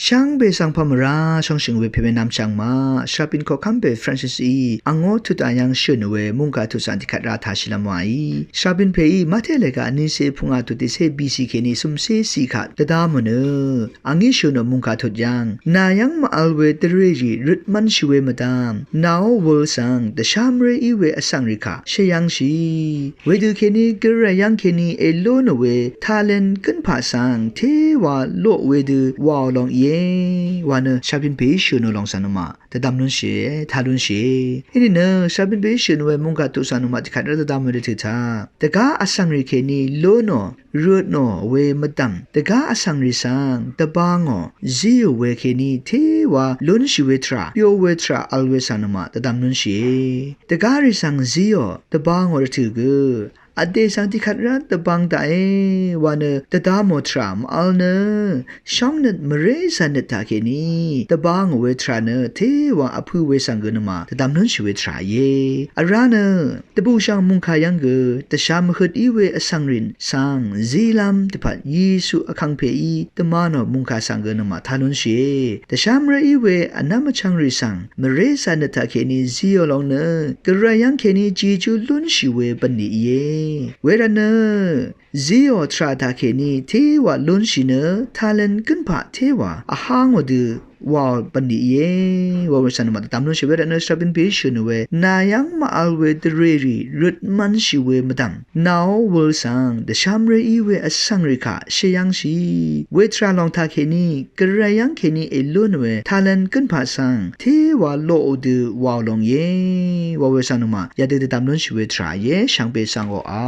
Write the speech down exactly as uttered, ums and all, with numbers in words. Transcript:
Shvngbe svng pà mvrá shóngshø̀ng we pè we nvmchv̀ng ma, shvbin koqkv́m pè Francis í angó tut ayv́ng shø̀n we mungkà tut svng tiqkvt rá tāshìlv́m wàí. Shvbin pèí Mate lèga vnícé pungà tut tiqcé B C kèní cúmcé C kaq dvdv́m nø, angí shø̀n mungkà tut yv́ng nà yv́ng mvvl we dvrèrì røt mv́nshì we mvdv̀m nàó wøl svng dvshá mvré í we vsvng rì kà shvyv́ngshì. Wedø kèní Gvray yv́ng kèní èlú nò we talent gǿnpaq svng téwa loq wedø wàò lòng íe wa nø shvbin pèí shø̀n ò lòng svng nø mà dvdvm lúnshìe, tā lúnshìe. Inìnø shvbin pèí shø̀n we mungkà tut svng nø mà tiqkvt rá dvdvm we dvtø̀ taq dvgá vsvng rì kèní lú nò røt nò we mvdv̀m dvgá vsvng rì svng dvbā ngò zíò we kèní téwa lúnshì we tvrà, byo we tvrà vl we svng nø mà dvdvm lúnshìe. Dvgá rì svng zíò dvbā ngò dvtø̀ gø vdè svng tiqkvt rá dvbvng daqe wa nø dvdvmò tvrà mvvl nø shóngnøt mvré zànøt taq kèní dvbā ngò we tvrà nø téwa vpø̄ we svng gø nø mà dvdvm lúnshì we tvrà íe. Vrá nø dvbùshv̀ng mungkà yv́ng gø dvshá mvhøt í we vsvng rì svng zílv́m dvpvt Yesu vkangpèí dvmā nò mungkà svng gø nø mà tā lúnshìe. Dvshá mvré í we vnv́m vchvng rì svng mvré zànøt taq kèní zíò lòng nø Gvray yv́ng kèní jejú lúnshì we bv̀nlì íe. Wervt nø zíò tvrà taq kèní téwa lúnshì nø talent gǿnpaq téwa vhá ngò dø wàò bv̀nlì íe wa we svng nø mà dvdvm lúnshì. Wervt nø shvbin pèí shø̀n we nà yv́ng mvvl we dvrèrì røt mv́nshì we mvdv̀m nàó wøl svng dvshá mvré í we vsvng rì kà shvyv́ngshì. We tvrà lòng taq kèní Gvray yv́ng kèní èlú nò we talent gǿnpaq svng téwa loq dø wàò lòng íe wa we svng nø mà yadø dvdvm lúnshì we tvrà íe. Shvngbe svng oqà